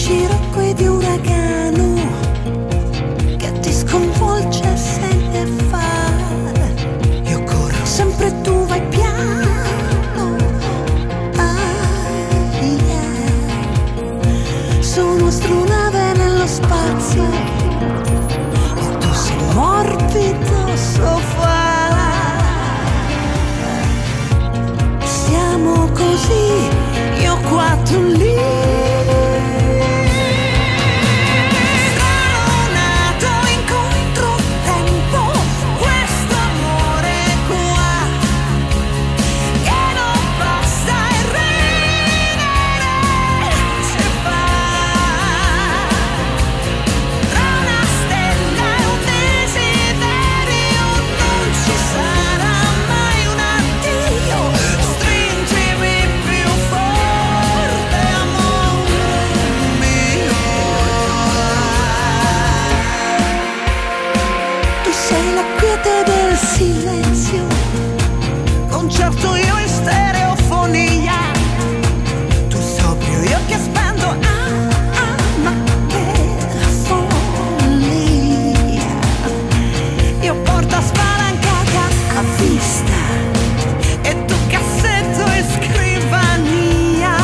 Scirocco e di uragano che ti sconvolge se ne fa. Io corro sempre, tu vai piano. Ah, yeah. Sono astronave nello spazio e tu sei morbido sofà. Siamo così, io qua, tu lì. Strano nato in controtempo, questo amore qua, che non basta e ridere ci fa. Tra una stella e un desiderio non ci sarà mai un addio. Stringimi più forte, amore mio. Tu sei la quiete del silenzio, concerto io in stereofonia. Tu sobrio, io che spendo, ah, ah, ma che follia. Io porta spalancata a vista e tu cassetto e scrivania.